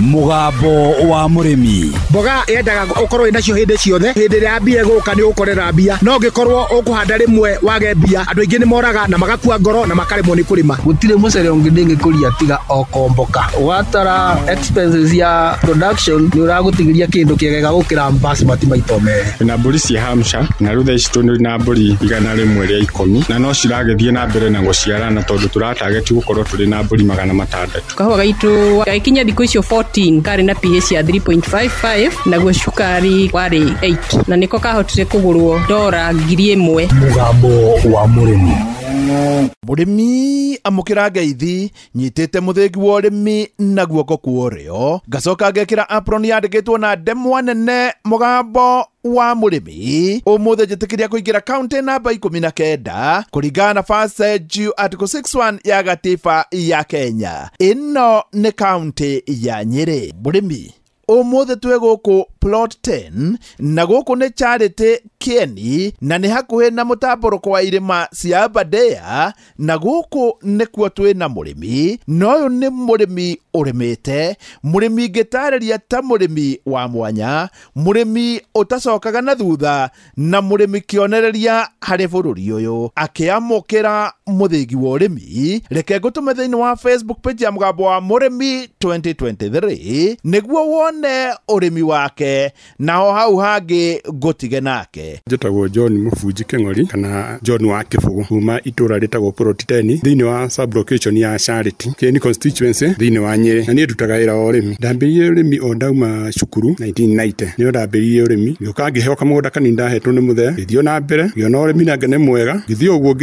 Mũgambo wa mũrĩmi. Mboga yendaga ũkorwo nacio hĩndĩ ciothe, hĩndĩ ĩrĩa mbia ĩgũka nĩ ũgũkorera mbia, no ũngĩkorwo ũkũhanda rĩmwe wage mbia, andũ aingĩ nĩ moraga na magakua ngoro na makaremwo nĩ kũrĩma. Gũtirĩ mũcere ũngĩ ndĩngĩkũria tiga o komboka. Watara expenses ya production nĩ ũragũtigĩria kĩndũ kĩega gũkĩra basmati maita merĩ. Na mbũri cia Hampshire na rĩu thaa ici tũrĩ na mbũri 110 na no ciragĩthiĩ na mbere na gũciarana tondũ tũratageti gũkorwo tũrĩ na mbũri 600. Kahũa gaitũ gagĩkinya thikũ icio 14 karĩ na pH ya 3.55 naguo cukari warĩ 8 na nĩko kahotire kũgũrwo $1,000. Mũgambo wa mũrĩmi. Mũrĩmi amũkĩra ngeithi nyitĩte mũthĩgi wa ũrĩmi na guoko kwa ũrĩo, ngacoka ngekĩra apron yandĩkĩtwo na ndemwa nene mũgambo wa mũrĩmi. Ũmũthĩ njĩtĩkĩria kũingĩra kaunti namba 19 kũringana na First Article 61 ya gatiba ya Kenya. Ĩno nĩ kaunti ya Nyĩrĩ. Mũrĩmi ũmũthĩ twĩ gũkũ plot 10 na gũkũ nĩ Charity Kieni na nĩ hakuhĩ na mũtambũrũko wa irĩma cia Aberdare, na gũkũ nĩkuo twĩ na mũrĩmi, na ũyũ nĩ mũrĩmi ũrĩmĩte, mũrĩmi ngĩtarĩria ta mũrĩmi wa mwanya, mũrĩmi ũtacokaga na thutha na mũrĩmi kĩonereria harĩ bũrũri ũyũ. Akĩamũkĩra mũthĩgi wa ũrĩmi, reke ngũtũme thĩinĩ wa Facebook page ya mũgambo wa mũrĩmi 2023 nĩguo wone ũrĩmi wake, naho hau hangĩ ngũtige nake. Njĩtagwo John Mũbunji Kĩng'ori kana John wa Kĩbũgũ kuma itũra rĩtagwo Plot 10 thĩinĩ wa sub-location ya Charity Kieni constituency thĩinĩ wa Nyĩrĩ, na niĩ ndutaga wĩra wa ũrĩmi. Ndambĩrĩirie ũrĩmi o ndauma cukuru 1990 nĩo ndambĩrĩirie ũrĩmi, ngĩũka ngĩheo kamũgũnda kanini ndahetwo nĩ mũthee, ngĩthiĩ na mbere ngĩona ũrĩmi nake nĩ mwega, ngĩthiĩ ũguo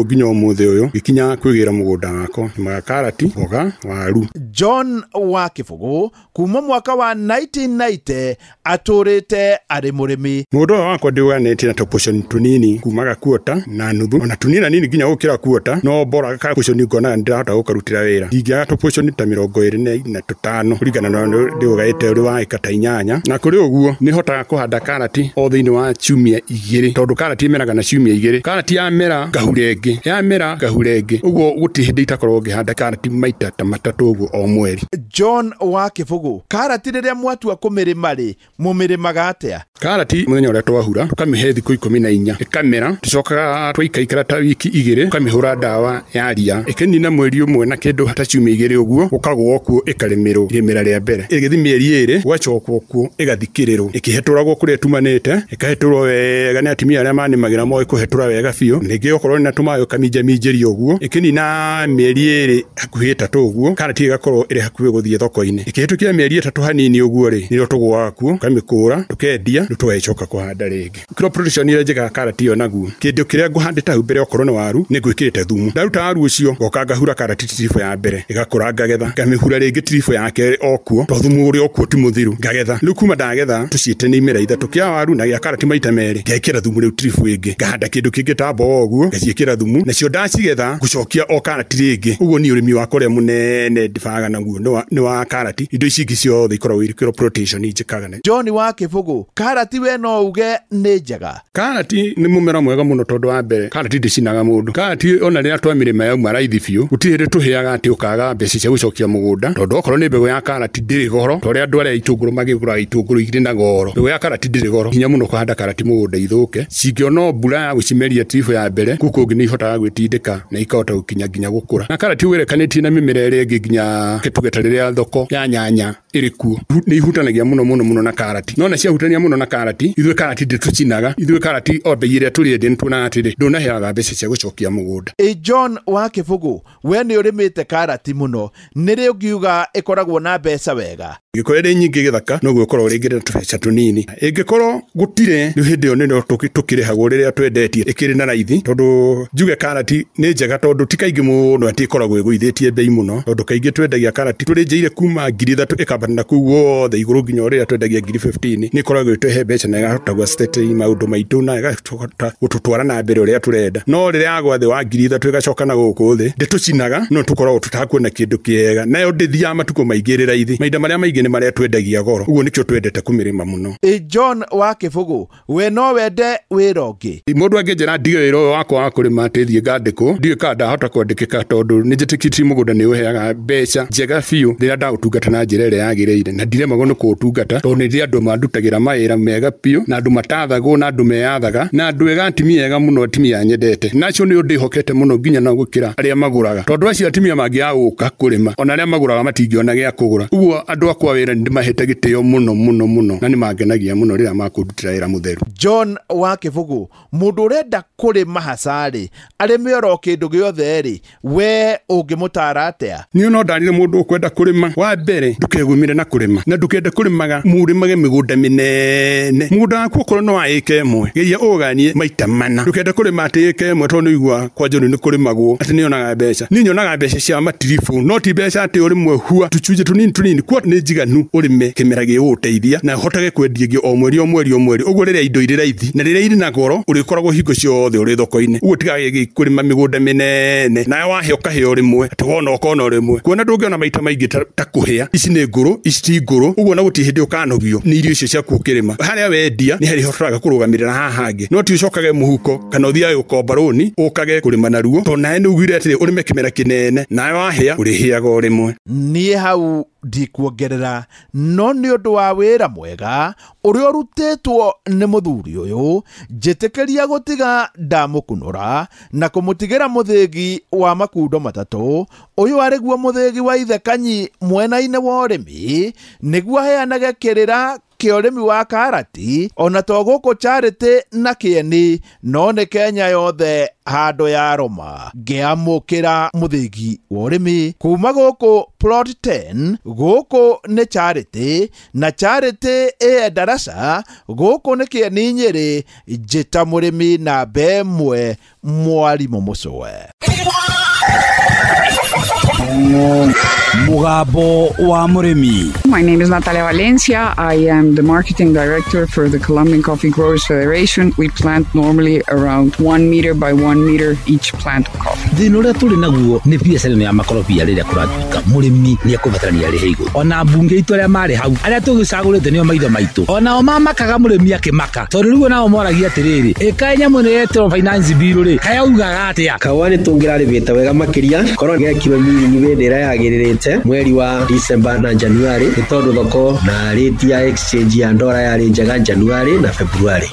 nginya ũmũthĩ ũyũ ngĩkinya kwĩgĩra mũgũnda wakwa, nĩmaga karati, mboga, waru. John wa Kĩbũgũ kuma mwaka wa 1990 atũrĩte arĩ mũrĩmi. Mũgũnda ũyũ wakwa ndĩũganĩtie na tũportion tũnini kumaga kuota na nuthu, ona tũnini nini nginya gũkĩra kuota, no bora ka portion ngonaga nĩndĩrahota gũkarutĩra wĩra. Ndingĩaga tũportion ta 25 kũringana na ndĩũgaĩte ũrĩ wa ĩka ta 8, na kũrĩ ũguo nĩhotaga kũhanda karati o thĩinĩ wa ciumia 2, tondũ karati ĩmeraga na ciumia 2. Karati yamera ngahure ĩngĩ, yamera ngahure ĩngĩ, ũguo gũtirĩ hĩndĩ itakorwo ngĩhanda karati maita ta 3 ũguo o mweri. John wa Kĩbũgũ, karati rĩrĩa mwatua kũmĩrĩma rĩ, mũmĩrĩmaga atĩa? Karati mũthenya ũrĩa twahura tũkamĩhe thikũ 14 ĩkamera, tũcokaga twaikaikara ta wiki 2 tũkamĩhũra ndawa ya ria, ĩkĩnina mweri ũmwe na kĩndũ ta ciumia 2 ũguo, gũkagũo kuo ĩkarĩmĩrwo irĩmĩra rĩa mbere, ĩgĩthiĩ mĩeri 2 gũgacokwo kuo ĩgathikĩrĩrwo, ĩkĩhetũragwo kũrĩa ĩtumanĩte, ĩkahetũrwo wega nĩ atumia arĩa manĩmagĩra moĩ kũhetũra wega biũ, ningĩ okorwo nĩ na tũmaĩ ũkaminjaminjĩria ũguo, ĩkĩnina mĩeri 2 hakuhĩ 3 ũguo, karati ĩgakorwo ĩrĩ hakuhĩ gũthiĩ thoko-inĩ. Ĩkĩhĩtũkia mĩeri 3 hanini ũguo rĩ, nĩrĩo tũgũaga kuo, tũkamĩkũra, tũkendia, rĩu tũgagĩcoka kũhanda rĩngĩ. Crop rotation ĩrĩa njĩkaga karati ĩyo naguo, kĩndũ kĩrĩa ngũhandĩte hau mbere okorwo nĩ waru, nĩ ngwĩkĩrĩte thumu. Ndaruta waru ũcio, ngoka ngahura karati tiribũ ya mbere, ĩgakũra ngagetha, ngamĩhura rĩngĩ tiribũ ya kerĩ o kuo, tondũ thumu ũrĩa okuo ti mũthiru, ngagetha. Rĩu kuma ndagetha, tũciĩte nĩ imera 3 kĩa waru na gĩa karati maita 2, ngekĩra thumu rĩu tiribũ ĩngĩ, ngahanda kĩndũ kĩngĩ ta mboga ũguo, ngaciĩkĩra thumu, nacio ndacigetha ngũcokia o karati rĩngĩ. Ũguo niĩ ũrĩmi wakwa ũrĩa mũnene ndĩbagaga naguo nĩ wa karati, indo ici ingĩ ciothe ikoragwo irĩ crop rotation njĩkaga. John wa Kĩbũgũ, karati we no uge nĩ njega? Karati nĩ mũmera mwega mũno tondũ wa mbere karati ndĩcinaga mũndũ. Karati ona rĩrĩa twamĩrĩma yauma raithi biũ, gũtirĩ hĩndĩ tũhĩaga atĩ ũkaga mbeca cia gũcokia mũgũnda, tondũ okorwo nĩ mbegũ ya karati ndĩrĩ goro, ta ũrĩa andũ arĩa itũngũrũ magĩgũraga itũngũrũ irĩ na goro. Mbegũ ya karati ndĩrĩ goro, hinya mũno kũhanda karati mũgũnda ithũke. Cingĩona mbura ya gũcimeria tiribũ ya mbere, kũu kũngĩ nĩ ihotaga gwĩtindĩka na ikahota gũkinya nginya gũkũra. Na karati ũgerekanĩtie na mĩmera ĩrĩa ĩngĩ nginya tuge ta rĩrĩa thoko ya nyanya ĩrĩ kuo, nĩ ihutanagia mũno mũno mũno na karati. No na ciahutania mũno na karati, ithuĩ karati ndĩtũcinaga, ithuĩ karati o bei ĩrĩa tũrĩendia nĩtuonaga atĩrĩ, ndũnaheaga mbeca cia gũcokia mũgũnda. Ĩ John wa Kĩbũgũ, we nĩ ũrĩmĩte karati mũno, nĩ rĩ ũngiuga ĩkoragwo na mbeca wega? Ĩngĩkorwo ĩrĩ nyingĩ gĩthaka, noguo ĩkoragwo rĩngĩ na tũbeca tũnini. Ĩngĩkorwo gũtirĩ, rĩu hĩndĩ ĩyo nĩrĩo tũkĩrĩhagwo rĩrĩa twendetie ĩkĩrĩ na raithi, tondũ njuge karati nĩ njega tondũ ti kaingĩ mũno atĩ ĩkoragwo ĩgũithĩtie bei mũno, tondũ kaingĩ twendagia karati tũrĩnjĩire kuma 3,000 ĩkambata na kũu guothe igũrũ nginya rĩrĩa twendagia 15,000. Nĩ ĩkoragwo ĩtũhe mbeca na ĩkahota gũsettle maũndũ maitũ na ĩgahota gũtũtwara na mbere ũrĩa tũrenda. No rĩrĩa yagwa thĩ wa 3,000 ĩgacoka na gũkũ thĩ, ndĩtũcinaga, no tũkoragwo tũtakuona kĩndũ kĩega, nayo ndĩthiaga matukũ maingĩ ĩrĩ raithi. Mahinda marĩa maingĩ rĩngĩ nĩ marĩa twendagia goro. Ũguo nĩkĩo twendete kũmĩrĩma mũno. John wa Kĩbũgũ, we no wende wĩra ũngĩ? Mũndũ angĩnjĩra ndige wĩra ũyũ wakwa wa kũrĩma atĩ thiĩ ngandĩkwo, ndiũĩ kana ndahota kwandĩkĩka tondũ nĩ njĩtĩkĩtie mũgũnda nĩ ũheaga mbeca njega biũ rĩrĩa ndaũtungata na njĩra ĩrĩa yagĩrĩire, na ndiremagwo nĩ kũũtungata tondũ nĩ ndĩ andũ mandutagĩra mawĩra mega biũ, na andũ matathagwo, na andũ meyathaga, na andũ ega, atumia ega mũno, atumia nyendete. Na acio nĩo ndĩhokete mũno nginya na gũkĩra arĩa magũraga, tondũ acio atumia mangĩaga gũka kũrĩma ona arĩa magũraga matingĩona gĩa kũgũra. Ũguo andũ akwa wĩra nĩ ndĩmahete gĩtĩo mũno mũno mũno, na nĩ mangenagia mũno rĩrĩa makũndutĩra wĩra mũtheru. John wa Kĩbũgũ, mũndũ ũrenda kũrĩma hacarĩ arĩme oro kĩndũ gĩothe rĩ, we ũngĩmũtara atĩa? Niĩ no ndarire mũndũ ũkwenda kũrĩma, wa mbere ndũkegũmire na kũrĩma, na ndũkende kũrĩmaga mũrĩmage mĩgũnda mĩnene. Mũgũnda waku okorwo no wa ĩka ĩmwe, geria ũganie maita mana. Ndũkende kũrĩma atĩ ĩka ĩmwe tondũ nĩũigua kwa John nĩ kũrĩmagwo atĩ nĩonaga mbeca. Niĩ nyonaga mbeca cia matiribũ, no ti mbeca atĩ ũrĩmwe hua tũcunjĩ tũnini tũnini, kuo nĩ njiganu ũrĩme kĩmera gĩgũgũteithia na ũhotage kwendia ĩngĩ o mweri o mweri o mweri. Ũguo rĩrĩa indo irĩ raithi na rĩrĩa irĩ na goro ũrĩkoragwo hingo ciothe ũrĩ thoko-inĩ. Ũguo tigage kũrĩma mĩgũnda mĩnene, nawe wahĩa ũkahĩa o rĩmwe, atĩ wona ũkona o rĩmwe. Kuona ndũngĩona maita maingĩ ta kũhĩa, ici nĩ ngũrũ, ici ti ngũrũ, ũguo na gũtirĩ hĩndĩ ũkanogio nĩ irio icio ciaku ũkĩrĩma. Harĩa wendia nĩ harĩa ũhotaga kũrũgamĩrĩra haha hangĩ, no ti ũcokage mũhuko kana ũthiage gũkomba rũni ũkage kũrĩma naruo, tondũ nawe nĩ ugire atĩrĩ ũrĩme kĩmera kĩnene, nawe wahĩa ũrĩhĩaga o rĩmwe. Niĩ hau ndikuongerera, no nĩ ũndũ wa wĩra mwega ũrĩa ũrutĩtwo nĩ mũthuri ũyũ, njĩtĩkĩria gũtiga ndamũkunũra na kũmũtigĩra mũthĩgi wa makundo matatũ. Ũyũ arĩ guo mũthĩgi wa ithe Kanyi mwena-inĩ wa ũrĩmi, nĩguo aheanage kĩrĩra kĩa ũrĩmi wa karati ona to gũkũ Charity na Kĩeni, no nĩ Kenya yothe handũ ya Roma. Ngĩamũkĩra mũthĩgi wa ũrĩmi kuma gũkũ plot 10, gũkũ nĩ Charity na Charity ĩ Ndarasha, gũkũ nĩ Kĩeni Nyĩrĩ. Njĩta mũrĩmi namba ĩmwe mwarimũ Mũcũwe. Mugambo wa Mũrĩmi. My name is Natalia Valencia. I am the marketing director for the Colombian Coffee Growers Federation. We plant normally around 1 meter by 1 meter each plant of coffee. Thĩna ũrĩa tũrĩ naguo nĩ biacara ĩno ya makorobia rĩrĩa kũratuĩka mũrĩmi nĩ ekũbatarania arĩhe igũrũ. Ona mbunge itũ arĩa marĩ hau, arĩa tũgĩcagũrĩte nĩo maitho maitũ, onao mamakaga mũrĩmi akĩmaka, tondũ rĩu onao moragia atĩrĩrĩ, ĩkaĩ nyamũ ĩno yetĩrwo finance bill rĩ, kaĩ augaga atĩa? Kahũa nĩ tũngĩrarĩmĩte wega makĩria korwo gekirwo miringi hĩndĩ ĩrĩa yagĩrĩrĩte mweri wa December na January, nĩ tondũ thoko na rate ya exchange ya ndora yarĩ njega January na February.